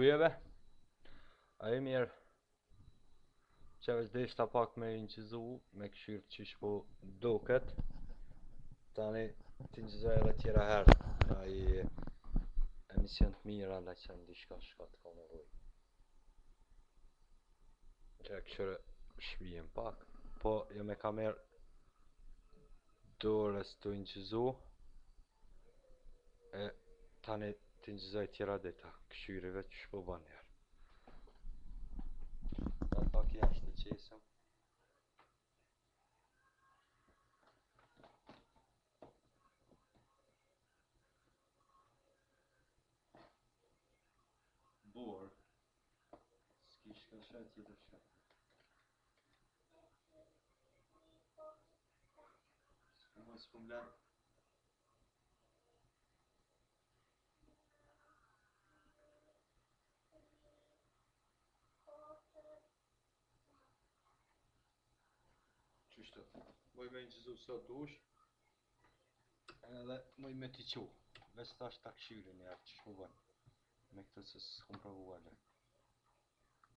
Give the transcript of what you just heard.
Ujeve? A e mirë? Që veç deshta pak me inqizu, me këshyrë qysh po duket. Tani t'inqizoj edhe tjera herë. Ai emision të mirë, ala që në diçka shka të ka nevojë. Që këshyre shvijem pak. Po, jo me kamerë dorës të inqizu. E tani t'inqizoj tjera dita. Këshyri veç qysh po ban njerë. Ta pak jashtë të qesëm. Bor. S'ki shka shka tjetër shka. S'po më s'po më lan. Qështu. Muj me inqizu sa dush. Edhe muj me t'i qu. Veç tash ta këshyri një herë qysh po bën. Me këtë se s'kom provu hala.